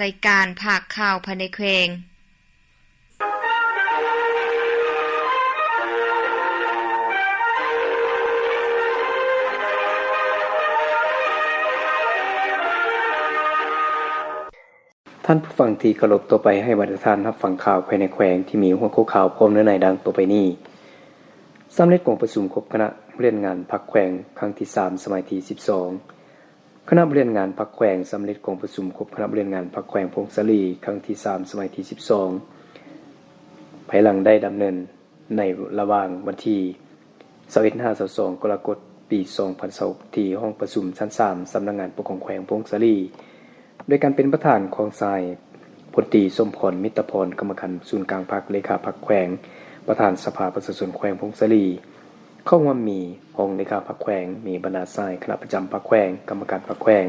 ລາຍການພາກຂ່າວພາຍໃນແຂວງ. ທ່ານຜູ້ຟັງທີ່ເຄົາລົບ, ຕໍ່ໄປໃຫ້ບັນດາທ່ານຮັບຟັງຂ່າວພາຍໃນແຂວງທີ່ມີຫົວຂໍ້ຂ່າວພ້ອມເນື້ອໃນດັ່ງຕໍ່ໄປນີ້. ສຳເລັດກອງປະຊຸມຄົບຄະນະບໍລິຫານງານພັກແຂວງຄັ້ງທີສາມ ສະໄໝທີສິບສອງ. ຄະນະບໍລິຫານງານພັກແຂວງສຳເລັດກອງປະຊຸມຄົບຄະນະບໍລິຫານງານພັກແຂວງຜົ້ງສາລີ ຄັ້ງທີສາມ ສະໄໝທີສິບສອງ ພາຍຫຼັງໄດ້ດຳເນີນໃນລະຫວ່າງວັນທີຊາວເອັດ ຫາ ຊາວສອງ ກໍລະກົດ ປີສອງພັນຊາວຫົກ ທີ່ຫ້ອງປະຊຸມຊັ້ນສາມ ສຳນັກງານປົກຄອງແຂວງຜົ້ງສາລີ ໂດຍການເປັນປະທານຂອງຊາຍ ພົນຕີ ສົມພອນ ມິດຕະພອນ ກຳມະການສູນກາງພັກ, ເລຂາພັກແຂວງ, ປະທານສະພາປະຊາຊົນແຂວງຜົ້ງສາລີ. ເຂົ້າຮ່ວມມີຮອງເລຂາພັກແຂວງ, ມີບັນດາຊາຍຄະນະປະຈຳພັກແຂວງ, ກຳມະການພັກແຂວງ,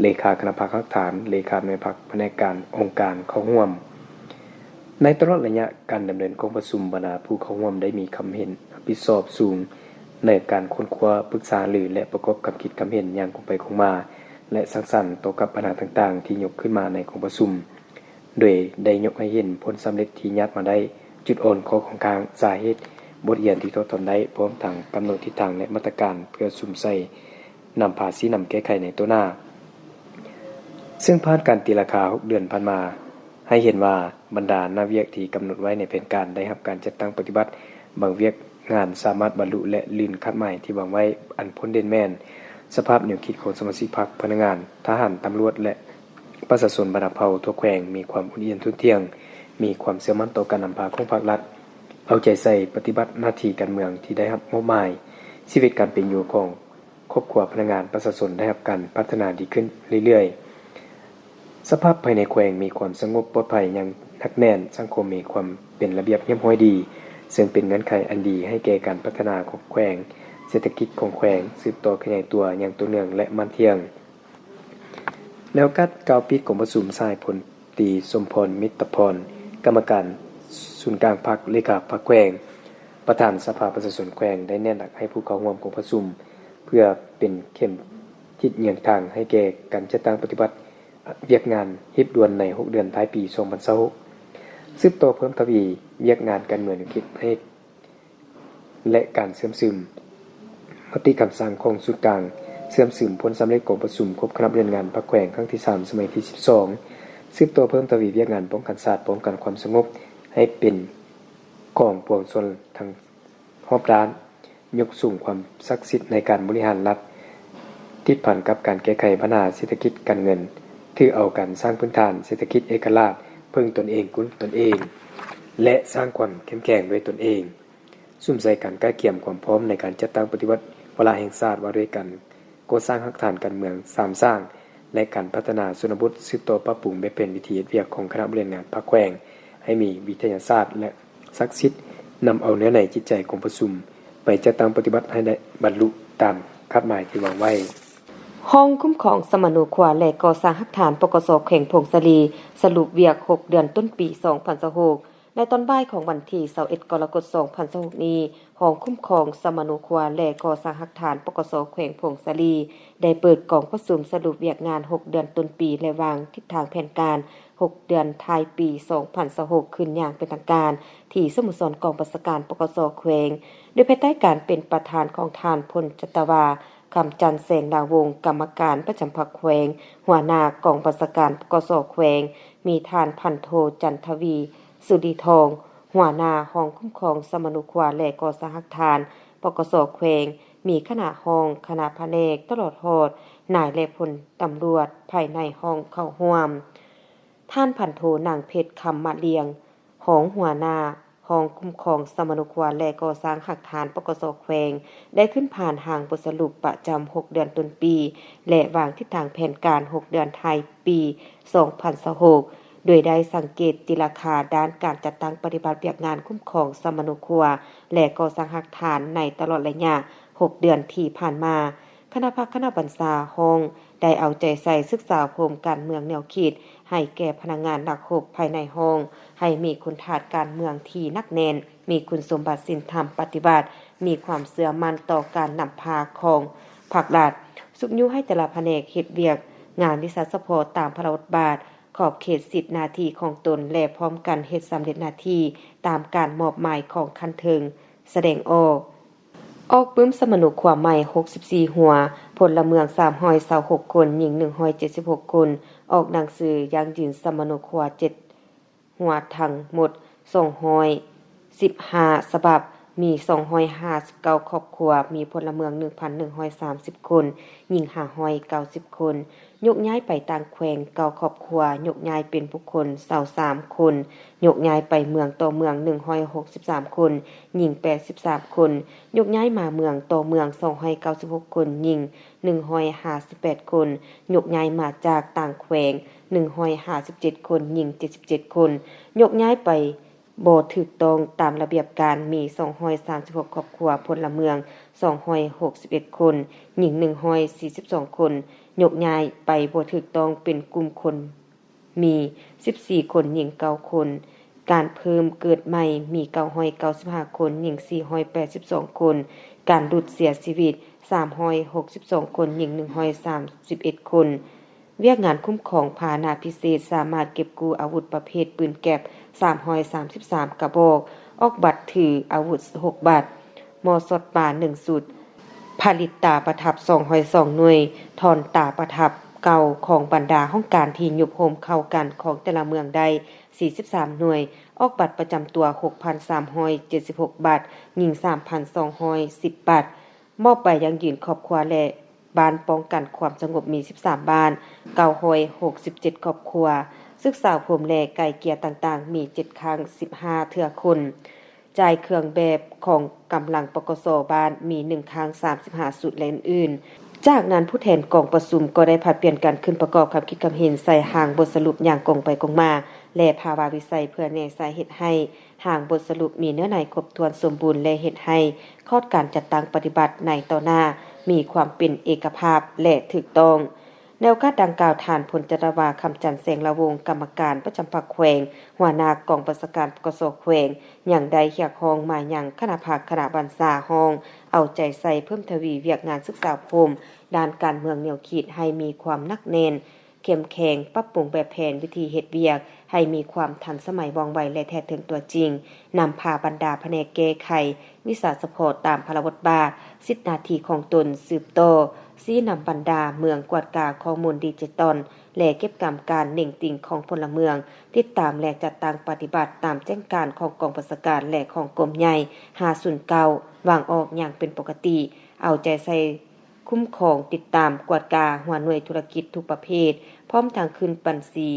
ເລຂາຄະນະພັກຮາກຖານ, ເລຂາໜ່ວຍພັກ, ພະແນກການ, ອົງການເຂົ້າຮ່ວມ. ໃນຕະຫຼອດໄລຍະການດຳເນີນກອງປະຊຸມ, ບັນດາຜູ້ເຂົ້າຮ່ວມໄດ້ມີຄຳເຫັນຮັບຜິດຊອບສູງໃນການຄົ້ນຄວ້າ, ປຶກສາຫາລື ແລະ ປະກອບຄຳຄິດຄຳເຫັນຢ່າງກົງໄປກົງມາ ແລະ ສ້າງສັນຕໍ່ກັບບັນຫາຕ່າງໆທີ່ຍົກຂຶ້ນມາໃນກອງປະຊຸມ. ໂດຍໄດ້ຍົກໃຫ້ເຫັນຜົນສຳເລັດທີ່ຍາດມາໄດ້, ຈຸດອ່ອນ, ຂໍ້ຂ້ອງຄ້າງ, ສາເຫດ, ບົດຮຽນທີ່ຖອດຖອນໄດ້, ພ້ອມທັງກຳນົດທິດທາງ ແລະ ມາດຕະການເພື່ອສຸມໃສ່ນຳພາຊີ້ນຳແກ້ໄຂໃນຕໍ່ໜ້າ. ເຊິ່ງຜ່ານການຕີລາຄາຫົກເດືອນຜ່ານມາ, ໃຫ້ເຫັນວ່າບັນດາໜ້າວຽກທີ່ກຳນົດໄວ້ໃນແຜນການໄດ້ຮັບການຈັດຕັ້ງປະຕິບັດ, ບາງວຽກງານສາມາດບັນລຸ ແລະ ລື່ນຄາດໝາຍທີ່ວາງໄວ້, ອັນພົ້ນເດັ່ນແມ່ນ ສະພາບແນວຄິດຂອງສະມາຊິກພັກ, ພະນັກງານ, ທະຫານ, ຕຳຫຼວດ ແລະ ປະຊາຊົນບັນດາເຜົ່າທົ່ວແຂວງມີຄວາມອຸ່ນອຽນທຸ່ນທ່ຽງ, ມີຄວາມເຊື່ອໝັ້ນຕໍ່ການນຳພາຂອງພາກລັດ, ເອົາໃຈໃສ່ປະຕິບັດໜ້າທີ່ການເມືອງທີ່ໄດ້ຮັບມອບໝາຍ, ຊີວິດການເປັນຢູ່ຂອງຄອບຄົວພະນັກງານປະຊາຊົນໄດ້ຮັບການພັດທະນາດີຂຶ້ນເລື້ອຍໆ. ສະພາບພາຍໃນແຂວງມີຄວາມສະຫງົບປອດໄພຢ່າງໜັກແໜ້ນ, ສັງຄົມມີຄວາມເປັນລະບຽບຮຽບຮ້ອຍດີ, ເຊິ່ງເປັນເງື່ອນໄຂອັນດີໃຫ້ແກ່ການພັດທະນາຂອງແຂວງ, ເສດຖະກິດຂອງແຂວງສືບຕໍ່ຂະຫຍາຍຕົວຢ່າງຕໍ່ເນື່ອງ ແລະ ໝັ້ນທ່ຽງ. ໃນໂອກາດກ່າວປິດກອງປະຊຸມ, ຊາຍພົນຕີ ສົມພອນ ມິດຕະພອນ ກຳມະການສູນກາງພັກ, ເລຂາພັກແຂວງ, ປະທານສະພາປະຊາຊົນແຂວງ ໄດ້ແນະນຳໃຫ້ຜູ້ເຂົ້າຮ່ວມກອງປະຊຸມ ເພື່ອເປັນເຂັມທິດເຍືອງທາງໃຫ້ແກ່ການຈັດຕັ້ງປະຕິບັດວຽກງານຮີບດ່ວນໃນຫົກເດືອນທ້າຍປີສອງພັນຊາວຫົກ, ສືບຕໍ່ເພີ່ມທະວີວຽກງານການເມືອງແນວຄິດໃຫ້ ແລະ ການເຊື່ອມຊຶມ. ມະຕິຄຳສັ່ງຂອງສູນກາງເຊື່ອມຊຶມຜົນສຳເລັດກອງປະຊຸມຄົບຄະນະບໍລິຫານງານພັກແຂວງຄັ້ງທີສາມ ສະໄໝທີສິບສອງ, ສືບຕໍ່ເພີ່ມທະວີວຽກງານປ້ອງກັນຊາດ, ປ້ອງກັນຄວາມສະຫງົບໃຫ້ເປັນຂອງປວງຊົນທັງຮອບດ້ານ, ຍົກສູງຄວາມສັກສິດໃນການບໍລິຫານລັດ, ຕິດພັນກັບການແກ້ໄຂບັນຫາເສດຖະກິດການເງິນ, ຖືເອົາການສ້າງພື້ນຖານເສດຖະກິດເອກະລາດ, ເພິ່ງຕົນເອງ, ກຸ້ນຕົນເອງ ແລະ ສ້າງຄວາມເຂັ້ມແຂງດ້ວຍຕົນເອງ. ສຸມໃສ່ການກະກຽມຄວາມພ້ອມໃນການຈັດຕັ້ງປະຕິບັດວາລະແຫ່ງຊາດວ່າດ້ວຍການກໍ່ສ້າງຮາກຖານການເມືອງສາມສ້າງ ແລະ ການພັດທະນາຊົນນະບົດ, ສືບຕໍ່ປັບປຸງແບບແຜນວິທີເຮັດວຽກຂອງຄະນະບໍລິຫານງານພັກແຂວງ ໃຫ້ມີວິທະຍາສາດ ແລະ ສັກສິດ, ນຳເອົາເນື້ອໃນຈິດໃຈກອງປະຊຸມໄປຈັດຕັ້ງປະຕິບັດໃຫ້ໄດ້ບັນລຸຕາມຄາດໝາຍທີ່ວາງໄວ້. ຫ້ອງຄຸ້ມຄອງສຳມະໂນຄົວ ແລະ ກໍ່ສ້າງຮາກຖານ ປກສ ແຂວງຜົ້ງສາລີ ສະຫຼຸບວຽກຫົກເດືອນຕົ້ນປີສອງພັນຊາວຫົກ. ໃນຕອນບ່າຍຂອງວັນທີຊາວເອັດ ກໍລະກົດ ສອງພັນຊາວຫົກນີ້, ຫ້ອງຄຸ້ມຄອງສຳມະໂນຄົວ ແລະ ກໍ່ສ້າງຮາກຖານ ປກສ ແຂວງຜົ້ງສາລີ ໄດ້ເປີດກອງປະຊຸມສະຫຼຸບວຽກງານຫົກເດືອນຕົ້ນປີ ແລະ ວາງທິດທາງແຜນການຫົກເດືອນທ້າຍປີສອງພັນຊາວຫົກ ຂຶ້ນຢ່າງເປັນທາງການ ທີ່ສະໂມສອນກອງບັນຊາການ ປກສ ແຂວງ ໂດຍພາຍໃຕ້ການເປັນປະທານຂອງທ່ານ ພົນຈັດຕະວາ ຄຳຈັນ ແສງດາວົງ ກຳມະການປະຈຳພັກແຂວງ, ຫົວໜ້າກອງບັນຊາການ ປກສ ແຂວງ, ມີທ່ານ ພັນໂທ ຈັນທະວີ ສຸລີທອງ ຫົວໜ້າຫ້ອງຄຸ້ມຄອງສຳມະໂນຄົວ ແລະ ກໍ່ສ້າງຮາກຖານ ປກສ ແຂວງ, ມີຄະນະຮອງ, ຄະນະພະແນກ, ຕະຫຼອດຮອດນາຍ ແລະ ພົນຕຳຫຼວດພາຍໃນຫ້ອງເຂົ້າຮ່ວມ. ທ່ານ ພັນໂທ ນາງເພັດ ຄຳມະລຽງ ຮອງຫົວໜ້າຫ້ອງຄຸ້ມຄອງສຳມະໂນຄົວ ແລະ ກໍ່ສ້າງຮາກຖານ ປກສ ແຂວງ ໄດ້ຂຶ້ນຜ່ານຮ່າງບົດສະຫຼຸບປະຈຳຫົກເດືອນຕົ້ນປີ ແລະ ວາງທິດທາງແຜນການຫົກເດືອນທ້າຍປີສອງພັນຊາວຫົກ ໂດຍໄດ້ສັງເກດຕີລາຄາດ້ານການຈັດຕັ້ງປະຕິບັດວຽກງານຄຸ້ມຄອງສຳມະໂນຄົວ ແລະ ກໍ່ສ້າງຮາກຖານໃນຕະຫຼອດໄລຍະຫົກເດືອນທີ່ຜ່ານມາ. ຄະນະພັກຄະນະບັນຊາຫ້ອງໄດ້ເອົາໃຈໃສ່ສຶກສາໂຮມການເມືອງແນວຄິດໃຫ້ແກ່ພະນັກງານນັກຮົບພາຍໃນຫ້ອງ ໃຫ້ມີຄຸນທາດການເມືອງທີ່ໜັກແໜ້ນ, ມີຄຸນສົມບັດສິນທຳປະຕິວັດ, ມີຄວາມເຊື່ອໝັ້ນຕໍ່ການນຳພາຂອງພັກລັດ, ຊຸກຍູ້ໃຫ້ແຕ່ລະພະແນກເຮັດວຽກງານວິຊາສະເພາະຕາມພາລະບົດບາດ, ຂອບເຂດສິດໜ້າທີ່ຂອງຕົນ ແລະ ພ້ອມກັນເຮັດສຳເລັດໜ້າທີ່ຕາມການມອບໝາຍຂອງຂັ້ນເທິງ. ສະແດງອອກ. ອອກປຶ້ມສຳມະໂນຄົວໃໝ່ຫົກສິບສີ່ຫົວ, ພົນລະເມືອງສາມຮ້ອຍຊາວຫົກຄົນ, ຍິງໜຶ່ງຮ້ອຍເຈັດສິບຫົກຄົນ, ອອກໜັງສືຢັ້ງຢືນສຳມະໂນຄົວເຈັດຫົວ, ທັງໝົດສອງຮ້ອຍສິບຫ້າສະບັບ, ມີສອງຮ້ອຍຫ້າສິບເກົ້າຄອບຄົວ, ມີພົນລະເມືອງໜຶ່ງພັນໜຶ່ງຮ້ອຍສາມສິບຄົນ, ຍິງຫ້າຮ້ອຍເກົ້າສິບຄົນ. ຍົກຍ້າຍໄປຕ່າງແຂວງເກົ້າຄອບຄົວ, ຍົກຍ້າຍເປັນບຸກຄົນຊາວສາມຄົນ, ຍົກຍ້າຍໄປເມືອງຕໍ່ເມືອງໜຶ່ງຮ້ອຍຫົກສິບສາມຄົນ, ຍິງແປດສິບສາມຄົນ, ຍົກຍ້າຍມາເມືອງຕໍ່ເມືອງສອງຮ້ອຍເກົ້າສິບຫົກຄົນ, ຍິງໜຶ່ງຮ້ອຍຫ້າສິບແປດຄົນ, ຍົກຍ້າຍມາຈາກຕ່າງແຂວງໜຶ່ງຮ້ອຍຫ້າສິບເຈັດຄົນ, ຍິງເຈັດສິບເຈັດຄົນ, ຍົກຍ້າຍໄປ ບໍ່ຖືກຕ້ອງຕາມລະບຽບການ ມີສອງຮ້ອຍສາມສິບຫົກຄອບຄົວ, ພົນລະເມືອງສອງຮ້ອຍຫົກສິບເອັດຄົນ, ຍິງໜຶ່ງຮ້ອຍສີ່ສິບສອງຄົນ, ຍົກຍ້າຍໄປບໍ່ຖືກຕ້ອງເປັນກຸ່ມຄົນ ມີສິບສີ່ຄົນ, ຍິງເກົ້າຄົນ, ການເພີ່ມເກີດໃໝ່ ມີເກົ້າຮ້ອຍເກົ້າສິບຫ້າຄົນ, ຍິງສີ່ຮ້ອຍແປດສິບສອງຄົນ, ການຫຼຸດເສຍຊີວິດ ສາມຮ້ອຍຫົກສິບສອງຄົນ, ຍິງໜຶ່ງຮ້ອຍສາມສິບເອັດຄົນ. ວຽກງານຄຸ້ມຄອງພາຫະນະພິເສດ ສາມາດເກັບກູ້ອາວຸດປະເພດປືນແກັບ ສາມຮ້ອຍສາມສິບສາມກະບອກ, ອອກບັດຖືອາວຸດຫົກບັດ, ໝໍ້ສອດປາໜຶ່ງຊຸດ, ຜະລິດຕາປະທັບສອງຮ້ອຍສອງໜ່ວຍ, ຖອນຕາປະທັບເກົ່າຂອງບັນດາຫ້ອງການທີ່ຍຸບໂຮມເຂົ້າກັນຂອງແຕ່ລະເມືອງໄດ້ສີ່ສິບສາມໜ່ວຍ, ອອກບັດປະຈຳຕົວຫົກພັນສາມຮ້ອຍເຈັດສິບຫົກບັດ, ຍິງສາມພັນສອງຮ້ອຍສິບບັດ, ມອບໃບຢັ້ງຢືນຄອບຄົວ ແລະ ບ້ານປ້ອງກັນຄວາມສະຫງົບມີສິບສາມບ້ານ, ເກົ້າຮ້ອຍຫົກສິບເຈັດຄອບຄົວ, ສຶກສາອົບຮົມ ແລະ ໄກ່ເກ່ຍຕ່າງໆ ມີເຈັດຄັ້ງ ສິບຫ້າເທື່ອຄົນ, ຈ່າຍເຄື່ອງແບບຂອງກຳລັງ ປກສ ບ້ານ ມີໜຶ່ງຄັ້ງ ສາມສິບຫ້າຊຸດ ແລະ ອື່ນໆ. ຈາກນັ້ນ ຜູ້ແທນກອງປະຊຸມກໍໄດ້ຜັດປ່ຽນກັນຂຶ້ນປະກອບຄຳຄິດຄຳເຫັນໃສ່ຮ່າງບົດສະຫຼຸບຢ່າງກົງໄປກົງມາ ແລະ ພາວະວິໄສ ເພື່ອແນໃສ່ເຮັດໃຫ້ ຮ່າງບົດສະຫຼຸບມີເນື້ອໃນຄົບຖ້ວນສົມບູນ ແລະ ເຮັດໃຫ້ຂອດການຈັດຕັ້ງປະຕິບັດໃນຕໍ່ໜ້າມີຄວາມເປັນເອກະພາບ ແລະ ຖືກຕ້ອງ. ໃນໂອກາດດັ່ງກ່າວ, ທ່ານ ພົນຈັດຕະວາ ຄຳຈັນ ແສງລະວົງ ກຳມະການປະຈຳພັກແຂວງ, ຫົວໜ້າກອງບັນຊາການ ປກສ ແຂວງ ຍັງໄດ້ຮຽກຮ້ອງມາຍັງຄະນະພັກ, ຄະນະບັນຊາ, ຮ້ອງເອົາໃຈໃສ່ເພີ່ມທະວີວຽກງານສຶກສາອົບຮົມດ້ານການເມືອງແນວຄິດໃຫ້ມີຄວາມໜັກແໜ້ນ, ເຂັ້ມແຂງ, ປັບປຸງແບບແຜນວິທີເຮັດວຽກໃຫ້ມີຄວາມທັນສະໄໝ, ວ່ອງໄວ ແລະ ແທດເຖິງຕົວຈິງ, ນຳພາບັນດາພະແນກແກ້ໄຂວິຊາສະເພາະຕາມພາລະບົດບາດ, ສິດໜ້າທີ່ຂອງຕົນ, ສືບຕໍ່, ຊີ້ນຳບັນດາເມືອງ, ກວດກາຂໍ້ມູນດິຈິຕອນ ແລະ ເກັບກຳການເໜັງຕີງຂອງພົນລະເມືອງ, ຕິດຕາມ ແລະ ຈັດຕັ້ງປະຕິບັດຕາມແຈ້ງການຂອງກອງບັນຊາການ ແລະ ຂອງກົມໃຫຍ່ຫ້າສູນເກົ້າ ວາງອອກຢ່າງເປັນປົກກະຕິ, ເອົາໃຈໃສ່ ຄຸ້ມຄອງ, ຕິດຕາມ, ກວດກາຫົວໜ່ວຍທຸລະກິດທຸກປະເພດ, ພ້ອມທັງຂຶ້ນບັນຊີ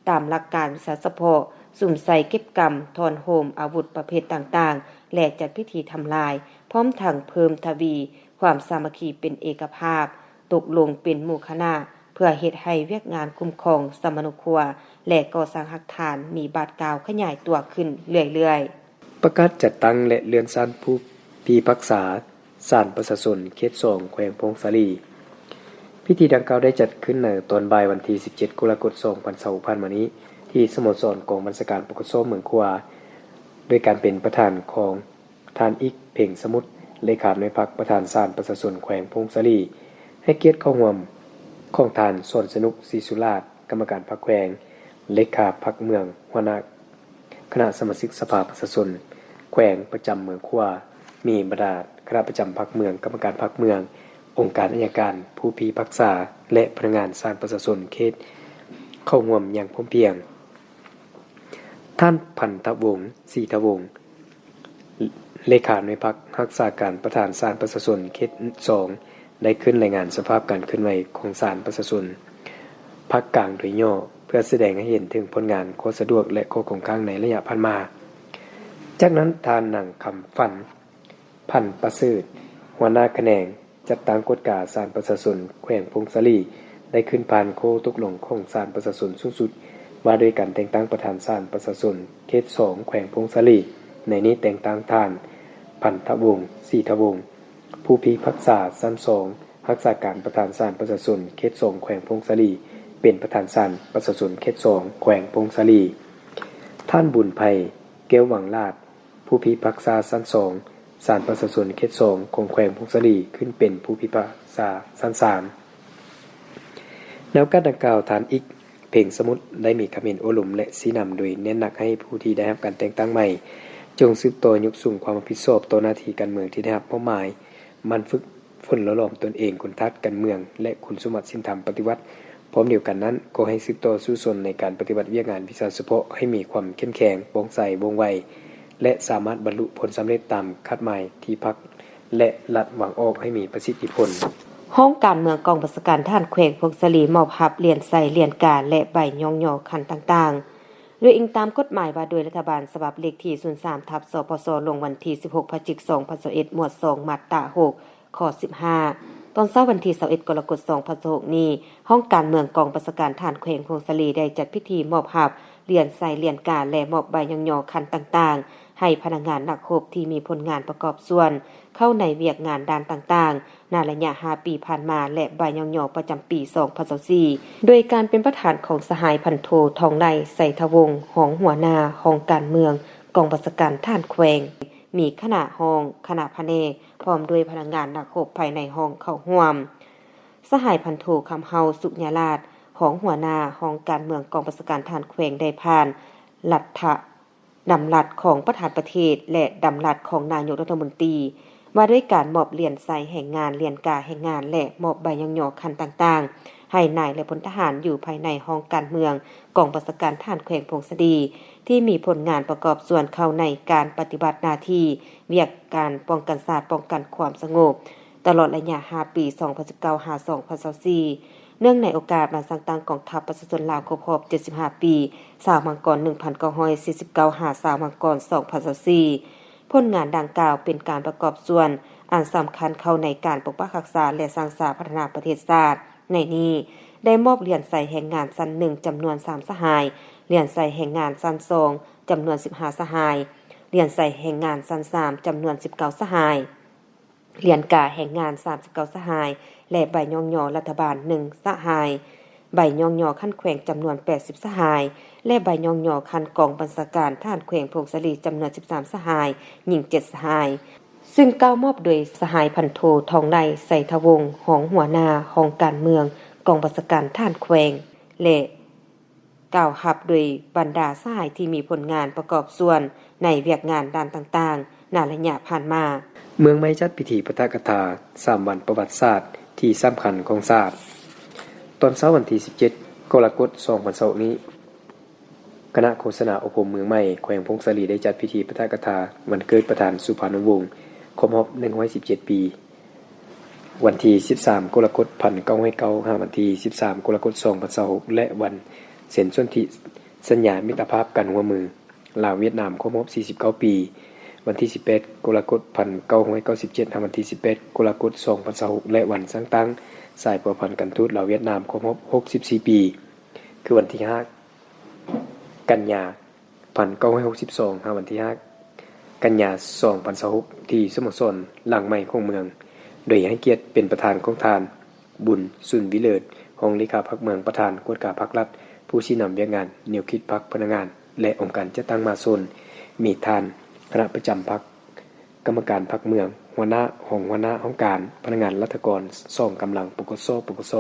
ຕາມຫຼັກການວິຊາສະເພາະ, ສຸມໃສ່ເກັບກຳ, ຖອນໂຮມອາວຸດປະເພດຕ່າງໆ ແລະ ຈັດພິທີທຳລາຍ, ພ້ອມທັງເພີ່ມທະວີຄວາມສາມັກຄີເປັນເອກະພາບ, ຕົກລົງເປັນໝູ່ຄະນະ ເພື່ອເຮັດໃຫ້ວຽກງານຄຸ້ມຄອງສຳມະໂນຄົວ ແລະ ກໍ່ສ້າງຮາກຖານມີບາດກ້າວຂະຫຍາຍຕົວຂຶ້ນເລື້ອຍໆ. ປະກາດຈັດຕັ້ງ ແລະ ເລື່ອນຊັ້ນຜູ້ພິພາກສາ ສານປະຊາຊົນເຂດສອງ ແຂວງຜົ້ງສາລີ. ພິທີດັ່ງກ່າວໄດ້ຈັດຂຶ້ນໃນຕອນບ່າຍວັນທີສິບເຈັດ ກໍລະກົດ ສອງພັນຊາວ ຜ່ານມານີ້ ທີ່ສະໂມສອນກອງບັນຊາການ ປກສ ເມືອງຂວາ ໂດຍການເປັນປະທານຂອງທ່ານ ອິກ ເພັງສະໝຸດ ເລຂາໜ່ວຍພັກ ປະທານສານປະຊາຊົນແຂວງຜົ້ງສາລີ, ໃຫ້ກຽດເຂົ້າຮ່ວມຂອງທ່ານ ສອນສະໜຸກ ສີສຸລາດ ກຳມະການພັກແຂວງ, ເລຂາພັກເມືອງ, ຫົວໜ້າ ຄະນະສະມາຊິກສະພາປະຊາຊົນແຂວງປະຈຳເມືອງຂວາ, ມີບັນດາຄະນະປະຈຳພັກເມືອງ, ກຳມະການພັກເມືອງ, ອົງການໄອຍະການ, ຜູ້ພິພາກສາ ແລະ ພະນັກງານສານປະຊາຊົນເຂດເຂົ້າຮ່ວມຢ່າງພ້ອມພຽງ. ທ່ານ ພັນທະວົງ ສີທະວົງ ເລຂາໜ່ວຍພັກຮັກສາການປະທານສານປະຊາຊົນເຂດສອງ ໄດ້ຂຶ້ນລາຍງານສະພາບການເຄື່ອນໄຫວຂອງສານປະຊາຊົນພາກກາງໂດຍຫຍໍ້ ເພື່ອສະແດງໃຫ້ເຫັນເຖິງຜົນງານ, ຂໍ້ສະດວກ ແລະ ຂໍ້ຄົງຄ້າງໃນໄລຍະຜ່ານມາ. ຈາກນັ້ນ ທ່ານ ນາງ ຄຳຝັນ ພັນປະເສີດ ຫົວໜ້າຂະແໜງຈັດຕັ້ງກວດກາສານປະຊາຊົນແຂວງຜົ້ງສາລີ ໄດ້ຂຶ້ນຜ່ານຂໍ້ຕົກລົງຂອງສານປະຊາຊົນສູງສຸດ ວ່າດ້ວຍການແຕ່ງຕັ້ງປະທານສານປະຊາຊົນເຂດສອງ ແຂວງຜົ້ງສາລີ. ໃນນີ້ແຕ່ງຕັ້ງທ່ານ ພັນທະວົງ ສີທະວົງ ຜູ້ພິພາກສາຊັ້ນສອງ ຮັກສາການປະທານສານປະຊາຊົນເຂດສອງ ແຂວງຜົ້ງສາລີ ເປັນປະທານສານປະຊາຊົນເຂດສອງ ແຂວງຜົ້ງສາລີ, ທ່ານ ບຸນໄພ ແກ້ວວັງລາດ ຜູ້ພິພາກສາຊັ້ນສອງ ສານປະຊາຊົນເຂດສອງ ຂອງແຂວງຜົ້ງສາລີ ຂຶ້ນເປັນຜູ້ພິພາກສາຊັ້ນສາມ. ໃນໂອກາດດັ່ງກ່າວ, ທ່ານ ອິກ ເພັງສະໝຸດ ໄດ້ມີຄຳເຫັນໂອ້ລົມ ແລະ ຊີ້ນຳໂດຍເນັ້ນໜັກໃຫ້ຜູ້ທີ່ໄດ້ຮັບການແຕ່ງຕັ້ງໃໝ່ ຈົ່ງສືບຕໍ່ຍົກສູງຄວາມຮັບຜິດຊອບຕໍ່ໜ້າທີ່ການເມືອງທີ່ໄດ້ຮັບມອບໝາຍ, ໝັ່ນຝຶກຝົນຫຼໍ່ຫຼອມຕົນເອງ, ຄຸນທາດການເມືອງ ແລະ ຄຸນສົມບັດສິນທຳປະຕິວັດ. ພ້ອມດຽວກັນນັ້ນ, ກໍໃຫ້ສືບຕໍ່ສູ້ຊົນໃນການປະຕິບັດວຽກງານວິຊາສະເພາະໃຫ້ມີຄວາມເຂັ້ມແຂງ, ປ່ອງໃສ, ວ່ອງໄວ ແລະ ສາມາດບັນລຸຜົນສຳເລັດຕາມຄາດໝາຍທີ່ພັກ ແລະ ລັດວາງອອກໃຫ້ມີປະສິດທິຜົນ. ຫ້ອງການເມືອງກອງບັນຊາການທະຫານແຂວງຜົ້ງສາລີ ມອບຮັບຫຼຽນໄຊ, ຫຼຽນກາ ແລະ ໃບຍ້ອງຍໍຂັ້ນຕ່າງໆ ໂດຍອີງຕາມກົດໝາຍວ່າດ້ວຍລັດຖະບານ ສະບັບເລກທີສູນສາມ ທັບ ສພສ ລົງວັນທີສິບຫົກ ພະຈິກ ສອງພັນຊາວເອັດ ໝວດສອງ ມາດຕາຫົກ ຂໍ້ສິບຫ້າ ຕອນເຊົ້າວັນທີຊາວເອັດ ກໍລະກົດ ສອງພັນຊາວຫົກນີ້, ຫ້ອງການເມືອງກອງບັນຊາການທະຫານແຂວງຜົ້ງສາລີ ໄດ້ຈັດພິທີມອບຮັບຫຼຽນໄຊ, ຫຼຽນກາ ແລະ ມອບໃບຍ້ອງຍໍຂັ້ນຕ່າງໆ ໃຫ້ພະນັກງານນັກຮົບທີ່ມີຜົນງານປະກອບສ່ວນເຂົ້າໃນວຽກງານດ້ານຕ່າງໆ ໃນໄລຍະຫ້າປີຜ່ານມາ ແລະ ໃບຍ້ອງຍໍປະຈຳປີ ສອງພັນຊາວສີ່ ໂດຍການເປັນປະທານຂອງສະຫາຍພັນໂທ ທອງໄຫຼ ໄຊທະວົງ ຮອງຫົວໜ້າຫ້ອງການເມືອງກອງບັນຊາການທະຫານແຂວງ, ມີຄະນະຫ້ອງ, ຄະນະພະແນກ ພ້ອມດ້ວຍພະນັກງານນັກຮົບພາຍໃນຫ້ອງເຂົ້າຮ່ວມ. ສະຫາຍພັນໂທ ຄຳເຮົາ ສຸຍາລາດ ຮອງຫົວໜ້າຫ້ອງການເມືອງກອງບັນຊາການທະຫານແຂວງ ໄດ້ຜ່ານລັດຖະ ດຳລັດຂອງປະທານປະເທດ ແລະ ດຳລັດຂອງນາຍົກລັດຖະມົນຕີ ວ່າດ້ວຍການມອບຫຼຽນໄຊແຮງງານ, ຫຼຽນກາແຮງງານ ແລະ ມອບໃບຍ້ອງຍໍຂັ້ນຕ່າງໆ ໃຫ້ນາຍ ແລະ ພົນທະຫານຢູ່ພາຍໃນຫ້ອງການເມືອງ ກອງບັນຊາການທະຫານແຂວງຜົ້ງສາລີ ທີ່ມີຜົນງານປະກອບສ່ວນເຂົ້າໃນການປະຕິບັດໜ້າທີ່ວຽກການປ້ອງກັນຊາດ, ປ້ອງກັນຄວາມສະຫງົບ ຕະຫຼອດໄລຍະຫ້າປີ ສອງພັນສິບເກົ້າ ຫາ ສອງພັນຊາວສີ່ ເນື່ອງໃນໂອກາດວັນສ້າງຕັ້ງກອງທັບປະຊາຊົນລາວຄົບຮອບເຈັດສິບຫ້າປີ ຊາວມັງກອນ ໜຶ່ງພັນເກົ້າຮ້ອຍສີ່ສິບເກົ້າ ຫາ ຊາວມັງກອນ ສອງພັນຊາວສີ່ ຜົນງານດັ່ງກ່າວເປັນການປະກອບສ່ວນອັນສຳຄັນເຂົ້າໃນການປົກປັກຮັກສາ ແລະ ສ້າງສາພັດທະນາປະເທດຊາດ. ໃນນີ້ໄດ້ມອບຫຼຽນໄຊແຮງງານຊັ້ນໜຶ່ງ ຈຳນວນສາມສະຫາຍ, ຫຼຽນໄຊແຮງງານຊັ້ນສອງ ຈຳນວນສິບຫ້າສະຫາຍ, ຫຼຽນໄຊແຮງງານຊັ້ນສາມ ຈຳນວນສິບເກົ້າສະຫາຍ. ຫຼຽນກາແຮງງານສາມສິບເກົ້າສະຫາຍ ແລະ ໃບຍ້ອງຍໍລັດຖະບານໜຶ່ງສະຫາຍ, ໃບຍ້ອງຍໍຂັ້ນແຂວງຈຳນວນແປດສິບສະຫາຍ ແລະ ໃບຍ້ອງຍໍຂັ້ນກອງບັນຊາການທະຫານແຂວງຜົ້ງສາລີຈຳນວນສິບສາມສະຫາຍ, ຍິງເຈັດສະຫາຍ, ຊຶ່ງກ່າວມອບໂດຍສະຫາຍພັນໂທ ທອງໄຫຼ ໄຊທະວົງ ຮອງຫົວໜ້າຫ້ອງການເມືອງກອງບັນຊາການທະຫານແຂວງ ແລະ ກ່າວຮັບໂດຍບັນດາສະຫາຍທີ່ມີຜົນງານປະກອບສ່ວນໃນວຽກງານດ້ານຕ່າງໆ ໃນໄລຍະຜ່ານມາ. ເມືອງໃໝ່ຈັດພິທີປາຖະກະຖາສາມວັນປະຫວັດສາດທີ່ສຳຄັນຂອງຊາດ. ຕອນເຊົ້າວັນທີສິບເຈັດ ກໍລະກົດ ສອງພັນຊາວຫົກນີ້, ຄະນະໂຄສະນາອົບຮົມເມືອງໃໝ່ແຂວງຜົ້ງສາລີ ໄດ້ຈັດພິທີປາຖະກະຖາວັນເກີດປະທານສຸພານຸວົງ ຄົບຮອບໜຶ່ງຮ້ອຍສິບເຈັດປີ. ວັນທີສິບສາມ ກໍລະກົດ ພັນເກົ້າຮ້ອຍເກົ້າ ຫາ ວັນທີສິບສາມ ກໍລະກົດ ສອງພັນຊາວຫົກ ແລະ ວັນເຊັນສົນທິສັນຍາມິດຕະພາບການຮ່ວມມືລາວ-ຫວຽດນາມ ຄົບຮອບສີ່ສິບເກົ້າປີ, ວັນທີສິບແປດ ກໍລະກົດ ພັນເກົ້າຮ້ອຍເກົ້າສິບເຈັດ ຫາ ວັນທີສິບແປດ ກໍລະກົດ ສອງພັນຊາວຫົກ ແລະ ວັນສ້າງຕັ້ງສາຍພົວພັນການທູດລາວ-ຫວຽດນາມ ຄົບຮອບຫົກສິບສີ່ປີ ຄື ວັນທີຫ້າ ກັນຍາ ພັນເກົ້າຮ້ອຍຫົກສິບສອງ ຫາ ວັນທີຫ້າ ກັນຍາ ສອງພັນຊາວຫົກ ທີ່ສະໂມສອນຫຼັງໃໝ່ຂອງເມືອງ, ໂດຍໃຫ້ກຽດເປັນປະທານຂອງທ່ານ ບຸນ ຊຸນວິເລີດ ຮອງເລຂາພັກເມືອງ, ປະທານກວດກາພັກລັດ, ຜູ້ຊີ້ນຳວຽກງານແນວຄິດພັກ, ພະນັກງານ ແລະ ອົງການຈັດຕັ້ງມະຫາຊົນ, ມີທ່ານຄະນະປະຈຳພັກ, ກຳມະການພັກເມືອງ, ຫົວໜ້າ, ຮອງຫົວໜ້າຫ້ອງການ, ພະນັກງານລັດຖະກອນ, ສອງກຳລັງ ປກສ, ປກສ,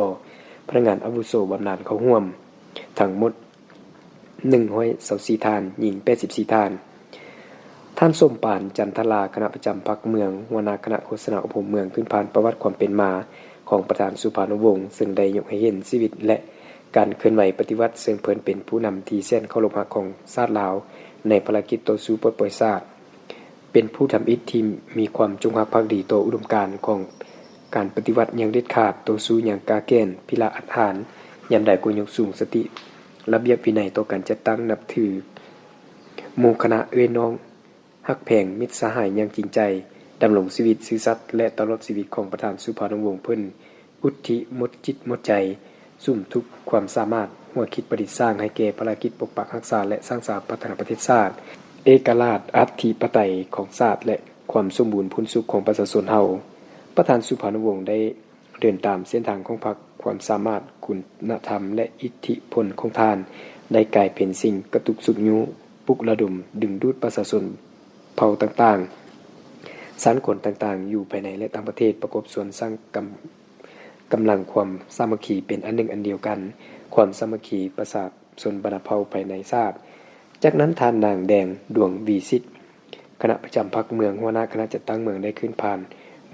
ພະນັກງານອາວຸໂສບຳນານເຂົ້າຮ່ວມ ທັງໝົດ ໜຶ່ງຮ້ອຍຊາວສີ່ທ່ານ, ຍິງແປດສິບສີ່ທ່ານ. ທ່ານ ສົມປານ ຈັນທະລາ ຄະນະປະຈຳພັກເມືອງ, ຫົວໜ້າຄະນະໂຄສະນາອົບຮົມເມືອງ, ພື້ນຖານປະຫວັດຄວາມເປັນມາຂອງປະທານສຸພານຸວົງ, ເຊິ່ງໄດ້ຍົກໃຫ້ເຫັນຊີວິດ ແລະ ການເຄື່ອນໄຫວປະຕິວັດ, ເຊິ່ງເພິ່ນເປັນຜູ້ນຳທີ່ແສນເຄົາລົບຮັກຂອງຊາດລາວ ໃນພາລະກິດຕໍ່ສູ້ປົດປ່ອຍຊາດ. ເປັນຜູ້ທຳອິດທີ່ມີຄວາມຈົງຮັກພັກດີຕໍ່ອຸດົມການຂອງການປະຕິວັດຢ່າງເດັດຂາດ, ຕໍ່ສູ້ຢ່າງກ້າແກ່ນ, ພິລະອາດຫານ, ຍາມໃດກໍຍົກສູງສະຕິລະບຽບວິໄນຕໍ່ການຈັດຕັ້ງ, ນັບຖືໝູ່ຄະນະເອື້ອຍນ້ອງ, ຮັກແພງມິດສະຫາຍຢ່າງຈິງໃຈ, ດຳລົງຊີວິດຊື່ສັດ ແລະ ຕະຫຼອດຊີວິດຂອງປະທານສຸພານຸວົງ ເພິ່ນ ອຸທິໝົດຈິດໝົດໃຈ, ສຸມທຸກຄວາມສາມາດ, ຫົວຄິດປະດິດສ້າງໃຫ້ແກ່ພາລະກິດປົກປັກຮັກສາ ແລະ ສ້າງສາພັດທະນາປະເທດຊາດ, ເອກະລາດ, ອະທິປະໄຕຂອງຊາດ ແລະ ຄວາມສົມບູນຜູນສຸກຂອງປະຊາຊົນເຮົາ. ປະທານສຸພານຸວົງໄດ້ເດີນຕາມເສັ້ນທາງຂອງພັກ, ຄວາມສາມາດ, ຄຸນນະທຳ ແລະ ອິດທິພົນຂອງທ່ານ ໄດ້ກາຍເປັນສິ່ງກະຕຸກຊຸກຍູ້, ປຸກລະດົມ, ດຶງດູດປະຊາຊົນເຜົ່າຕ່າງໆ, ຊັ້ນຄົນຕ່າງໆ ຢູ່ພາຍໃນ ແລະ ຕ່າງປະເທດ ປະກອບສ່ວນສ້າງກຳ ກຳລັງຄວາມສາມັກຄີເປັນອັນໜຶ່ງອັນດຽວກັນ, ຄວາມສາມັກຄີປະຊາຊົນບັນດາເຜົ່າພາຍໃນຊາດ. ຈາກນັ້ນ ທ່ານນາງ ແດງ ດວງວິສິດ ຄະນະປະຈຳພັກເມືອງ, ຫົວໜ້າຄະນະຈັດຕັ້ງເມືອງ ໄດ້ຂຶ້ນພານ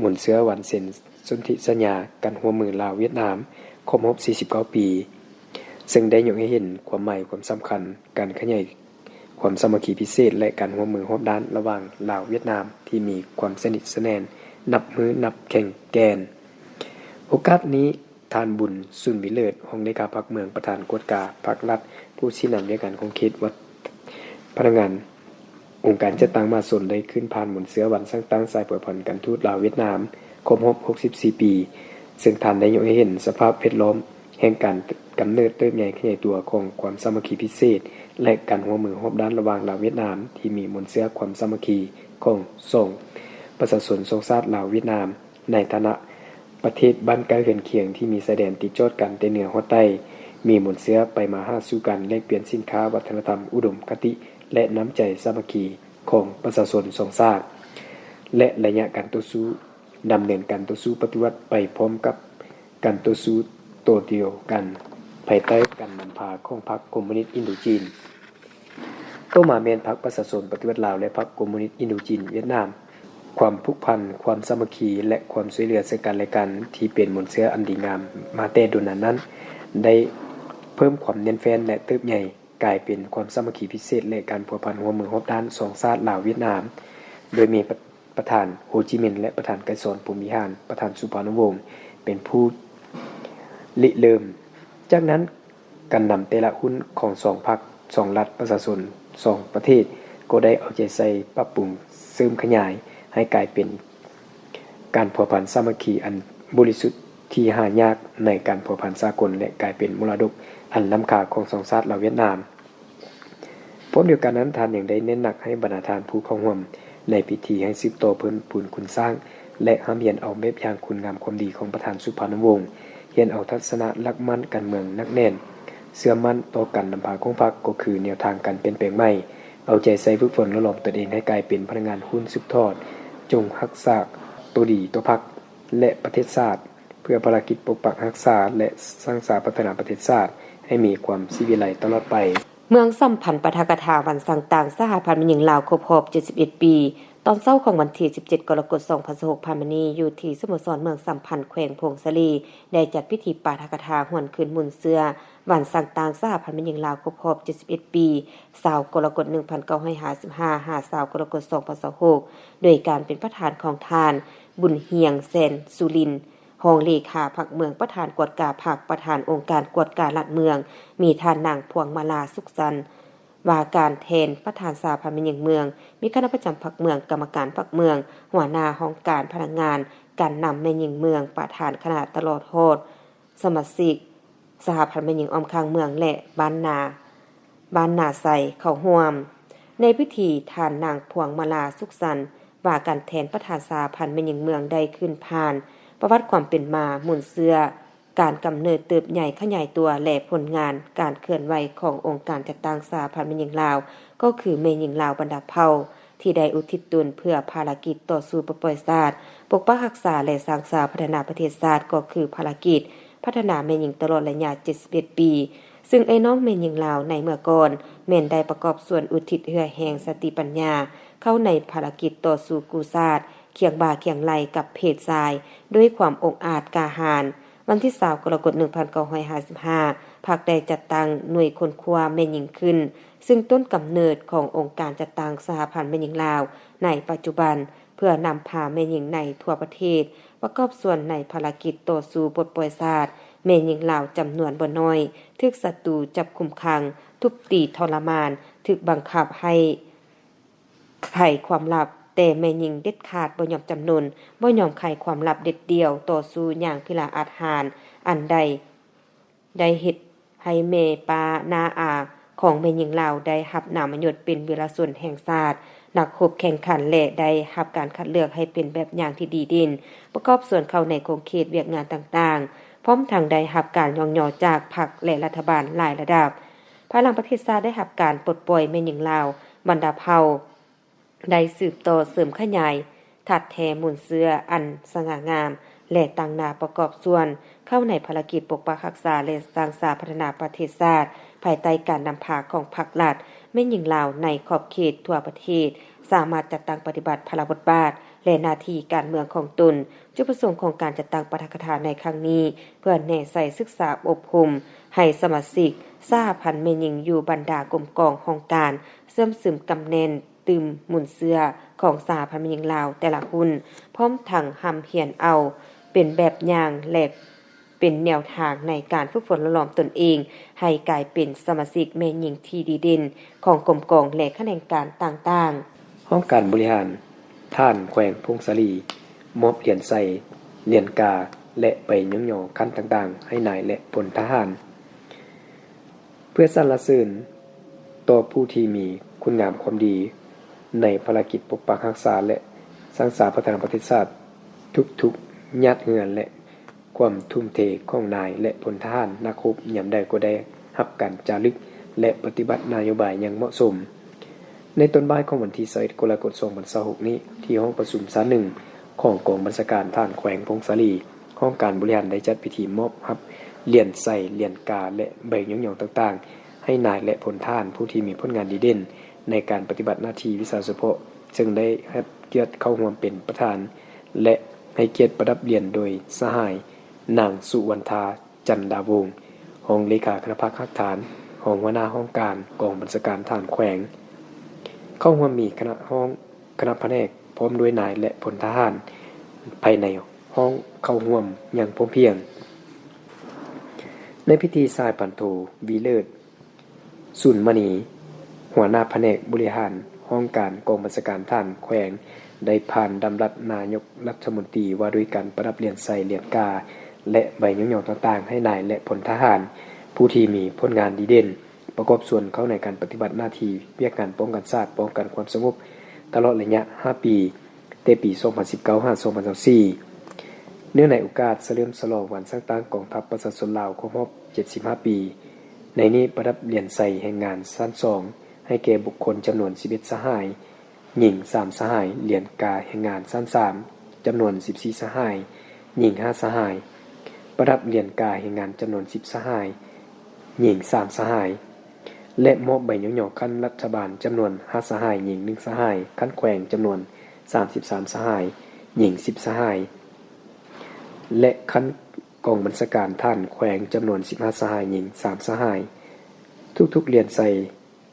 ໝູນເຊື້ອວັນເຊັນສົນທິສັນຍາການຮ່ວມມືລາວ-ຫວຽດນາມ ຄົບຮອບສີ່ສິບເກົ້າປີ, ເຊິ່ງໄດ້ຍົກໃຫ້ເຫັນຄວາມໝາຍຄວາມສຳຄັນການຂະຫຍາຍ ຄວາມສາມັກຄີພິເສດ ແລະ ການຮ່ວມມືຮອບດ້ານລະຫວ່າງລາວ-ຫວຽດນາມ ທີ່ມີຄວາມສະໜິດສະແໜ້ນ ນັບມື້ນັບແຂງແກ່ນ. ໂອກາດນີ້, ທ່ານ ບຸນ ສູນວິເລີດ ຮອງເລຂາພັກເມືອງ, ປະທານກວດກາພັກລັດ, ຜູ້ຊີ້ນຳວຽກງານຂົງເຂດວັດ ພະນັກງານອົງການຈັດຕັ້ງມະຫາຊົນ ໄດ້ຂຶ້ນຜ່ານໝູນເຊື້ອວັນສ້າງຕັ້ງສາຍພົວພັນການທູດລາວ-ຫວຽດນາມ ຄົບຮອບຫົກສິບສີ່ປີ, ເຊິ່ງທ່ານໄດ້ຍົກໃຫ້ເຫັນສະພາບແວດລ້ອມ ແຫ່ງການກຳເນີດເຕີບໃຫຍ່ຂະຫຍາຍຕົວຂອງຄວາມສາມັກຄີພິເສດ ແລະ ການຮ່ວມມືຮອບດ້ານລະຫວ່າງລາວ-ຫວຽດນາມ ທີ່ມີມູນເຊື້ອຄວາມສາມັກຄີຂອງສອງປະຊາຊົນສອງຊາດລາວ-ຫວຽດນາມ ໃນຖານະປະເທດບ້ານໃກ້ເຮືອນຄຽງທີ່ມີຊາຍແດນຕິດຈອດກັນແຕ່ເໜືອຮອດໃຕ້, ມີມູນເຊື້ອໄປມາຫາສູ່ກັນ, ແລກປ່ຽນສິນຄ້າ, ວັດທະນະທຳ, ອຸດົມຄະຕິ ແລະ ນ້ຳໃຈສາມັກຄີຂອງປະຊາຊົນສອງຊາດ ແລະ ໄລຍະການຕໍ່ສູ້ ດຳເນີນການຕໍ່ສູ້ປະຕິວັດໄປພ້ອມກັບການຕໍ່ສູ້ຕໍ່ດຽວກັນ ພາຍໃຕ້ການນຳພາຂອງພັກຄອມມູນິດອິນໂດຈີນ, ຕໍ່ມາແມ່ນພັກປະຊາຊົນປະຕິວັດລາວ ແລະ ພັກຄອມມູນິດອິນໂດຈີນຫວຽດນາມ. ຄວາມຜູກພັນ, ຄວາມສາມັກຄີ ແລະ ຄວາມຊ່ວຍເຫຼືອເຊິ່ງກັນແລະກັນ ທີ່ເປັນມູນເຊື້ອອັນດີງາມມາແຕ່ດົນນານນັ້ນ ໄດ້ເພີ່ມຄວາມແໜ້ນແຟ້ນ ແລະ ເຕີບໃຫຍ່ ກາຍເປັນຄວາມສາມັກຄີພິເສດ ແລະ ການພົວພັນຮ່ວມມືຮອບດ້ານສອງຊາດລາວ-ຫວຽດນາມ, ໂດຍມີປະ ປະທານ ໂຮຈິມິນ ແລະ ປະທານໄກສອນ ພົມວິຫານ, ປະທານ ສຸພານຸວົງ ເປັນຜູ້ລິເລີ່ມ. ຈາກນັ້ນ ການນຳແຕ່ລະຮຸ່ນຂອງສອງພັກ, ສອງລັດປະຊາຊົນ, ສອງປະເທດ ກໍໄດ້ເອົາໃຈໃສ່ປັບປຸງເສີມຂະຫຍາຍໃຫ້ກາຍເປັນ ການພົວພັນສາມັກຄີອັນບໍລິສຸດທີ່ຫາຍາກໃນການພົວພັນສາກົນ ແລະ ກາຍເປັນມໍລະດົກອັນລ້ຳຄ່າຂອງສອງຊາດລາວ-ຫວຽດນາມ. ພ້ອມດຽວກັນນັ້ນ, ທ່ານຍັງໄດ້ເນັ້ນໜັກໃຫ້ບັນດາທ່ານຜູ້ເຂົ້າຮ່ວມໃນພິທີໃຫ້ສືບຕໍ່ເພີ່ມພູນຄຸນສ້າງ ແລະ ຮ່ຳຮຽນເອົາແບບຢ່າງຄຸນງາມຄວາມດີຂອງປະທານສຸພານຸວົງ, ຮຽນເອົາທັດສະນະຫຼັກໝັ້ນການເມືອງໜັກແໜ້ນ, ເຊື່ອໝັ້ນຕໍ່ການນຳພາຂອງພັກ ກໍຄືແນວທາງການປ່ຽນແປງໃໝ່, ເອົາໃຈໃສ່ຝຶກຝົນຫຼໍ່ຫຼອມຕົນເອງໃຫ້ກາຍເປັນພະນັກງານຮຸ່ນສືບທອດ, ຈົ່ງຮັກສາໂຕດີຕໍ່ພັກ ແລະ ປະເທດຊາດ ເພື່ອພາລະກິດປົກປັກຮັກສາ ແລະ ສ້າງສາພັດທະນາປະເທດຊາດໃຫ້ມີຄວາມສີວິໄລຕະຫຼອດໄປ. ເມືອງສຳພັນ ປາຖະກະຖາວັນສ້າງຕັ້ງສະຫະພັນແມ່ຍິງລາວຄົບຮອບເຈັດສິບເອັດປີ. ຕອນເຊົ້າຂອງວັນທີສິບເຈັດ ກໍລະກົດ ສອງພັນຊາວຫົກ ຜ່ານມານີ້ ຢູ່ທີ່ສະໂມສອນເມືອງສຳພັນ ແຂວງຜົ້ງສາລີ ໄດ້ຈັດພິທີປາຖະກະຖາຫວນຄືນມູນເຊື້ອ ວັນສ້າງຕັ້ງສະຫະພັນແມ່ຍິງລາວຄົບຮອບເຈັດສິບເອັດປີ ຊາວ ກໍລະກົດ ໜຶ່ງພັນເກົ້າຮ້ອຍຫ້າສິບຫ້າ ຫາ ຊາວ ກໍລະກົດ ສອງພັນຊາວຫົກ ໂດຍການເປັນປະທານຂອງທ່ານ ບຸນຮຽງ ແສນສຸລິນ ຮອງເລຂາພັກເມືອງ, ປະທານກວດກາພັກ, ປະທານອົງການກວດກາລັດເມືອງ, ມີທ່ານນາງ ພວງມາລາ ສຸກສັນ ວ່າການແທນປະທານສະຫະພັນແມ່ຍິງເມືອງ, ມີຄະນະປະຈຳພັກເມືອງ, ກຳມະການພັກເມືອງ, ຫົວໜ້າຫ້ອງການພະນັກງານ, ການນຳແມ່ຍິງເມືອງ, ປະທານຄະນະ ຕະຫຼອດຮອດ ສະມາຊິກສະຫະພັນແມ່ຍິງອ້ອມຂ້າງເມືອງ ແລະ ບ້ານນາ, ບ້ານນາໄຊ ເຂົ້າຮ່ວມ. ໃນພິທີ, ທ່ານນາງ ພວງມາລາ ສຸກສັນ ວ່າການແທນປະທານສະຫະພັນແມ່ຍິງເມືອງ ໄດ້ຂຶ້ນຜ່ານປະຫວັດຄວາມເປັນມາ, ມູນເຊື້ອ, ການກຳເນີດເຕີບໃຫຍ່ຂະຫຍາຍຕົວ ແລະ ຜົນງານການເຄື່ອນໄຫວຂອງອົງການຈັດຕັ້ງສະຫະພັນແມ່ຍິງລາວ ກໍຄືແມ່ຍິງລາວບັນດາເຜົ່າ ທີ່ໄດ້ອຸທິດຕົນເພື່ອພາລະກິດຕໍ່ສູ້ປົດປ່ອຍຊາດ, ປົກປັກຮັກສາ ແລະ ສ້າງສາພັດທະນາປະເທດຊາດ ກໍຄືພາລະກິດພັດທະນາແມ່ຍິງຕະຫຼອດໄລຍະເຈັດສິບເອັດປີ, ຊຶ່ງເອື້ອຍນ້ອງແມ່ຍິງລາວໃນເມື່ອກ່ອນ ແມ່ນໄດ້ປະກອບສ່ວນອຸທິດເຫື່ອແຮງສະຕິປັນຍາ ເຂົ້າໃນພາລະກິດຕໍ່ສູ້ກູ້ຊາດ ຄຽງບ່າຄຽງໄຫຼ່ກັບເພດຊາຍ ດ້ວຍຄວາມອົກອາດກ້າຫານ. ວັນທີຊາວ ກໍລະກົດ ໜຶ່ງພັນເກົ້າຮ້ອຍຫ້າສິບຫ້າ ພັກໄດ້ຈັດຕັ້ງໜ່ວຍຄົ້ນຄວ້າແມ່ຍິງຂຶ້ນ, ຊຶ່ງຕົ້ນກຳເນີດຂອງອົງການຈັດຕັ້ງສະຫະພັນແມ່ຍິງລາວໃນປັດຈຸບັນ ເພື່ອນຳພາແມ່ຍິງໃນທົ່ວປະເທດປະກອບສ່ວນໃນພາລະກິດຕໍ່ສູ້ປົດປ່ອຍຊາດ. ແມ່ຍິງລາວຈຳນວນບໍ່ໜ້ອຍຖືກສັດຕູຈັບຄຸມຂັງ, ທຸບຕີທໍລະມານ, ຖືກບັງຄັບໃຫ້ ໄຂຄວາມລັບ, ແຕ່ແມ່ຍິງເດັດຂາດບໍ່ຍອມຈຳນົນ, ບໍ່ຍອມໄຂຄວາມລັບເດັດດ່ຽວ, ຕໍ່ສູ້ຢ່າງພິລະອາດຫານ, ອັນໃດໄດ້ເຮັດໃຫ້ແມ່ປ້ານ້າອາຂອງແມ່ຍິງລາວໄດ້ຮັບນາມມະຍົດເປັນວີລະຊົນແຫ່ງຊາດ, ນັກຮົບແຂ່ງຂັນ ແລະ ໄດ້ຮັບການຄັດເລືອກໃຫ້ເປັນແບບຢ່າງທີ່ດີເດັ່ນ, ປະກອບສ່ວນເຂົ້າໃນຂົງເຂດວຽກງານຕ່າງໆ, ພ້ອມທັງໄດ້ຮັບການຍ້ອງຍໍຈາກພັກ ແລະ ລັດຖະບານຫຼາຍລະດັບ. ພາຍຫຼັງປະເທດຊາດໄດ້ຮັບການປົດປ່ອຍ, ແມ່ຍິງລາວບັນດາເຜົ່າ ໄດ້ສືບຕໍ່ເສີມຂະຫຍາຍ ຖາດແທ້ມູນເຊື້ອອັນສະຫງ່າງາມ ແລະ ຕັ້ງໜ້າປະກອບສ່ວນເຂົ້າໃນພາລະກິດປົກປັກຮັກສາ ແລະ ສ້າງສາພັດທະນາປະເທດຊາດ ພາຍໃຕ້ການນຳພາຂອງພັກລັດ. ແມ່ຍິງລາວໃນຂອບເຂດທົ່ວປະເທດ ສາມາດຈັດຕັ້ງປະຕິບັດພາລະບົດບາດ ແລະ ໜ້າທີ່ການເມືອງຂອງຕົນ. ຈຸດປະສົງຂອງການຈັດຕັ້ງປາຖະກະຖາໃນຄັ້ງນີ້ ເພື່ອແນໃສ່ສຶກສາອົບຮົມໃຫ້ສະມາຊິກສະຫະພັນແມ່ຍິງຢູ່ບັນດາກົມກອງຫ້ອງການ ເຊື່ອມຊຶມກຳແໜ້ນຕື່ມມູນເຊື້ອຂອງສະຫະພັນແມ່ຍິງລາວແຕ່ລະຮຸ່ນ, ພ້ອມທັງຮ່ຳຮຽນເອົາເປັນແບບຢ່າງ ແລະ ເປັນແນວທາງໃນການຝຶກຝົນຫຼໍ່ຫຼອມຕົນເອງ ໃຫ້ກາຍເປັນສະມາຊິກແມ່ຍິງທີ່ດີເດັ່ນຂອງກົມກອງ ແລະ ຂະແໜງການຕ່າງໆ. ຫ້ອງການບໍລິຫານ ທ່ານແຂວງຜົ້ງສາລີ ມອບຫຼຽນໄຊ, ຫຼຽນກາ ແລະ ໃບຍ້ອງຍໍຂັ້ນຕ່າງໆ ໃຫ້ນາຍ ແລະ ພົນທະຫານ ເພື່ອສັນລະເສີນຕໍ່ຜູ້ທີ່ມີຄຸນງາມຄວາມດີໃນພາລະກິດປົກປັກຮັກສາ ແລະ ສ້າງສາພັດທະນາປະເທດຊາດ. ທຸກໆຍາດເຫື່ອ ແລະ ຄວາມທຸ່ມເທຂອງນາຍ ແລະ ພົນທະຫານນັກຮົບ ຍາມໃດກໍໄດ້ຮັບການຈາລຶກ ແລະ ປະຕິບັດນະໂຍບາຍຢ່າງເໝາະສົມ. ໃນຕອນບ່າຍຂອງວັນທີຊາວເອັດ ກໍລະກົດ ສອງພັນຊາວຫົກນີ້ ທີ່ຫ້ອງປະຊຸມຊັ້ນໜຶ່ງຂອງກອງບັນຊາການ ທ່ານແຂວງຜົ້ງສາລີ ຫ້ອງການບໍລິຫານໄດ້ຈັດພິທີມອບຮັບຫຼຽນໄຊ, ຫຼຽນກາ ແລະ ໃບຍ້ອງຍໍຕ່າງໆ ໃຫ້ນາຍ ແລະ ພົນທະຫານຜູ້ທີ່ມີຜົນງານດີເດັ່ນໃນການປະຕິບັດໜ້າທີ່ວິຊາສະເພາະ, ເຊິ່ງໄດ້ຮັບກຽດເຂົ້າຮ່ວມເປັນປະທານ ແລະ ໃຫ້ກຽດປະດັບຫຼຽນໂດຍສະຫາຍ ນາງ ສຸວັນທາ ຈັນດາວົງ, ຮອງເລຂາຄະນະພັກຮາກຖານ, ຮອງຫົວໜ້າຫ້ອງການກອງບັນຊາການທະຫານແຂວງ. ເຂົ້າຮ່ວມມີຄະນະຫ້ອງ, ຄະນະພະແນກ ພ້ອມດ້ວຍນາຍ ແລະ ພົນທະຫານພາຍໃນຫ້ອງເຂົ້າຮ່ວມຢ່າງພ້ອມພຽງ. ໃນພິທີ ສະຫາຍພັນໂທ ວີເລີດ ສູນມະນີ, ຫົວໜ້າພະແນກບໍລິຫານຫ້ອງການກອງບັນຊາການທະຫານແຂວງ ໄດ້ຜ່ານດຳລັດນາຍົກລັດຖະມົນຕີວ່າດ້ວຍການປະດັບຫຼຽນໄຊ, ຫຼຽນກາ ແລະ ໃບຍ້ອງຍໍຕ່າງໆ ໃຫ້ນາຍ ແລະ ພົນທະຫານຜູ້ທີ່ມີຜົນງານດີເດັ່ນ ປະກອບສ່ວນເຂົ້າໃນການປະຕິບັດໜ້າທີ່ວຽກງານປ້ອງກັນຊາດ, ປ້ອງກັນຄວາມສະຫງົບ ຕະຫຼອດໄລຍະຫ້າປີ ແຕ່ປີສອງພັນສິບເກົ້າ ຫາ ສອງພັນຊາວສີ່ ເນື່ອງໃນໂອກາດສະເຫຼີມສະຫຼອງວັນສ້າງຕັ້ງກອງທັບປະຊາຊົນລາວຄົບຮອບເຈັດສິບຫ້າປີ. ໃນນີ້ປະດັບຫຼຽນໄຊແຮງງານຊັ້ນສອງ ໃຫ້ແກ່ບຸກຄົນຈຳນວນສິບເອັດສະຫາຍ, ຍິງສາມສະຫາຍ, ຫຼຽນກາແຮງງານຊັ້ນສາມ ຈຳນວນສິບສີ່ສະຫາຍ, ຍິງຫ້າສະຫາຍ, ປະດັບຫຼຽນກາແຮງງານຈຳນວນສິບສະຫາຍ, ຍິງສາມສະຫາຍ ແລະ ມອບໃບຍ້ອງຍໍຂັ້ນລັດຖະບານຈຳນວນຫ້າສະຫາຍ, ຍິງໜຶ່ງສະຫາຍ, ຂັ້ນແຂວງຈຳນວນສາມສິບສາມສະຫາຍ, ຍິງສິບສະຫາຍ ແລະ ຂັ້ນກອງບັນຊາການທະຫານແຂວງຈຳນວນສິບຫ້າສະຫາຍ, ຍິງສາມສະຫາຍ. ທຸກໆຫຼຽນໄຊ,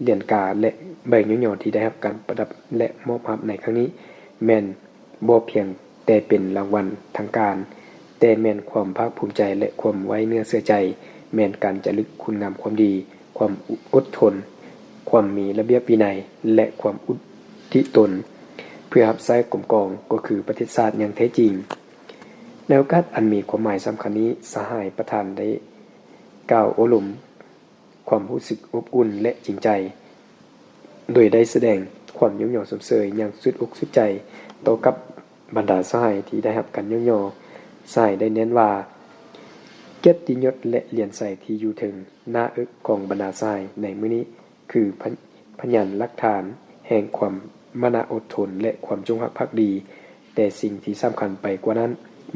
ຫຼຽນກາ ແລະ ໃບຍ້ອງຍໍທີ່ໄດ້ຮັບການປະດັບ ແລະ ມອບຮັບໃນຄັ້ງນີ້ ແມ່ນບໍ່ພຽງແຕ່ເປັນລາງວັນທາງການ, ແຕ່ແມ່ນຄວາມພາກພູມໃຈ ແລະ ຄວາມໄວ້ເນື້ອເຊື່ອໃຈ, ແມ່ນການຈາລຶກຄຸນງາມຄວາມດີ, ຄວາມອົດທົນ, ຄວາມມີລະບຽບວິໄນ ແລະ ຄວາມອຸທິດຕົນ ເພື່ອຮັບໃຊ້ກົມກອງ ກໍຄືປະເທດຊາດຢ່າງແທ້ຈິງ. ໃນໂອກາດອັນມີຄວາມໝາຍສຳຄັນນີ້, ສະຫາຍປະທານໄດ້ກ່າວໂອ້ລົມ ຄວາມຮູ້ສຶກອົບອຸ່ນ ແລະ ຈິງໃຈ, ໂດຍໄດ້ສະແດງຄວາມຍ້ອງຍໍຊົມເຊີຍຢ່າງສຸດອົກສຸດໃຈຕໍ່ກັບບັນດາສະຫາຍທີ່ໄດ້ຮັບການຍ້ອງຍໍ. ສະຫາຍໄດ້ເນັ້ນວ່າ ກຽດຕິຍົດ ແລະ ຫຼຽນໄຊທີ່ຢູ່ເທິງໜ້າເອິກຂອງບັນດາສະຫາຍໃນມື້ນີ້ ຄືພະ ພະຍານຫຼັກຖານແຫ່ງຄວາມມານະອົດທົນ ແລະ ຄວາມຈົງຮັກພັກດີ, ແຕ່ສິ່ງທີ່ສຳຄັນໄປກວ່ານັ້ນ,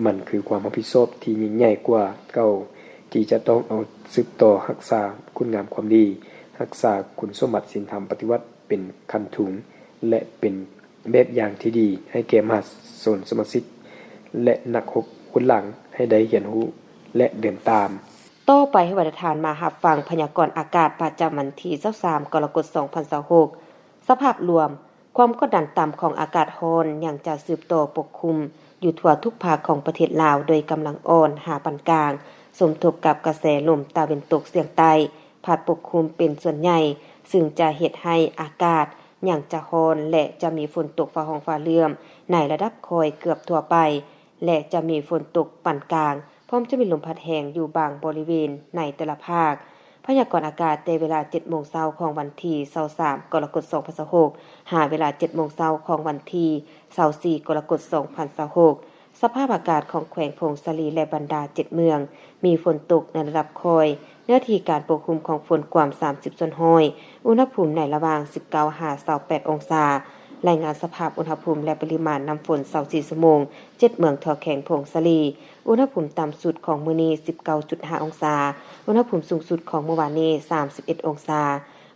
ມັນຄືຄວາມຮັບຜິດຊອບທີ່ຍິ່ງໃຫຍ່ກວ່າເກົ່າ ທີ່ຈະຕ້ອງເອົາສືບຕໍ່ຮັກສາຄຸນງາມຄວາມດີ, ຮັກສາຄຸນສົມບັດສິນທຳປະຕິວັດເປັນຄັນທຸງ ແລະ ເປັນແບບຢ່າງທີ່ດີໃຫ້ແກ່ມະຫາຊົນສະມາຊິກ ແລະ ນັກຮົບຮຸ່ນຫຼັງໃຫ້ໄດ້ຮຽນຮູ້ ແລະ ເດີນຕາມ. ຕໍ່ໄປໃຫ້ບັນດາທ່ານມາຮັບຟັງພະຍາກອນອາກາດປະຈຳວັນທີຊາວສາມ ກໍລະກົດ ສອງພັນຊາວຫົກ. ສະພາບລວມ, ຄວາມກົດດັນຕ່ຳຂອງອາກາດຮ້ອນຍັງຈະສືບຕໍ່ປົກຄຸມຢູ່ທົ່ວທຸກພາກຂອງປະເທດລາວ ໂດຍກຳລັງອ່ອນຫາປານກາງ, ສົມທົບກັບກະແສລົມຕາເວັນຕົກສຽງໃຕ້ພັດປົກຄຸມເປັນສ່ວນໃຫຍ່, ຊຶ່ງຈະເຮັດໃຫ້ອາກາດຍັງຈະຮ້ອນ ແລະ ຈະມີຝົນຕົກຟ້າຮ້ອງຟ້າເຫຼື້ອມໃນລະດັບຄ່ອຍເກືອບທົ່ວໄປ ແລະ ຈະມີຝົນຕົກປານກາງ, ພ້ອມຈະມີລົມພັດແຮງຢູ່ບາງບໍລິເວນໃນແຕ່ລະພາກ. ພະຍາກອນອາກາດແຕ່ເວລາເຈັດໂມງເຊົ້າຂອງວັນທີຊາວສາມ ກໍລະກົດ ສອງພັນຊາວຫົກ ຫາເວລາເຈັດໂມງເຊົ້າຂອງວັນທີຊາວສີ່ ກໍລະກົດ ສອງພັນຊາວຫົກ. ສະພາບອາກາດຂອງແຂວງຜົ້ງສາລີ ແລະ ບັນດາເຈັດເມືອງ ມີຝົນຕົກໃນລະດັບຄ່ອຍ, ເນື້ອທີ່ການປົກຄຸມຂອງຝົນກວມສາມສິບສ່ວນຮ້ອຍ, ອຸນຫະພູມໃນລະຫວ່າງສິບເກົ້າຫາຊາວແປດອົງສາ. ລາຍງານສະພາບອຸນຫະພູມ ແລະ ປະລິມານນ້ຳຝົນ ຊາວສີ່ຊົ່ວໂມງ ເຈັດເມືອງທົ່ວແຂວງຜົ້ງສາລີ. ອຸນຫະພູມຕ່ຳສຸດຂອງມື້ນີ້ ສິບເກົ້າຈຸດຫ້າ ອົງສາ, ອຸນຫະພູມສູງສຸດຂອງມື້ວານນີ້ ສາມສິບເອັດ ອົງສາ.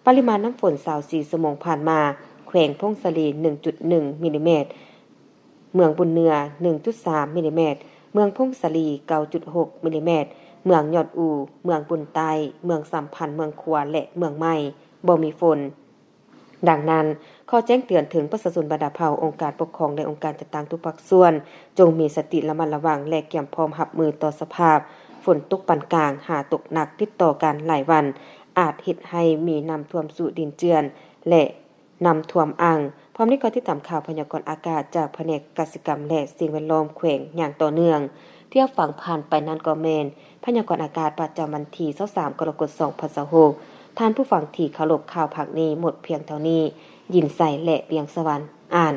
ປະລິມານນ້ຳຝົນ ຊາວສີ່ຊົ່ວໂມງຜ່ານມາ, ແຂວງຜົ້ງສາລີ ໜຶ່ງຈຸດໜຶ່ງ ມິລລີແມັດ, ເມືອງບຸນເໜືອ ໜຶ່ງຈຸດສາມ ມິລລີແມັດ, ເມືອງຜົ້ງສາລີ ເກົ້າຈຸດຫົກ ມິລລີແມັດ, ເມືອງຍອດອູ, ເມືອງບຸນໃຕ້, ເມືອງສຳພັນ, ເມືອງຂວາ ແລະ ເມືອງໃໝ່ ບໍ່ມີຝົນ. ດັ່ງນັ້ນ, ຂໍແຈ້ງເຕືອນເຖິງປະຊາຊົນບັນດາເຜົ່າ, ອົງການປົກຄອງ ແລະ ອົງການຈັດຕັ້ງທຸກພາກສ່ວນ, ຈົ່ງມີສະຕິລະມັດລະວັງ ແລະ ກຽມພ້ອມຮັບມືຕໍ່ສະພາບຝົນຕົກປານກາງ ຫາຕົກໜັກຕິດຕໍ່ກັນຫຼາຍວັນ, ອາດເຮັດໃຫ້ມີນ້ຳຖ້ວມສູດດິນເຈື່ອນ ແລະ ນ້ຳຖ້ວມອັ່ງ. ພ້ອມນີ້ກໍຕິດຕາມຂ່າວພະຍາກອນອາກາດຈາກພະແນກກະສິກຳ ແລະ ສິ່ງແວດລ້ອມແຂວງຢ່າງຕໍ່ເນື່ອງ. ທີ່ຮັບຟັງຜ່ານໄປນັ້ນກໍແມ່ນພະຍາກອນອາກາດປະຈຳວັນທີ ຊາວສາມ ກໍລະກົດ ສອງພັນຊາວຫົກ. ທ່ານຜູ້ຟັງທີ່ເຄົາລົບ, ຂ່າວພາກນີ້ໝົດພຽງເທົ່ານີ້. ຍິນໄຊ ແລະ ວຽງສະຫວັນ ອ່ານ.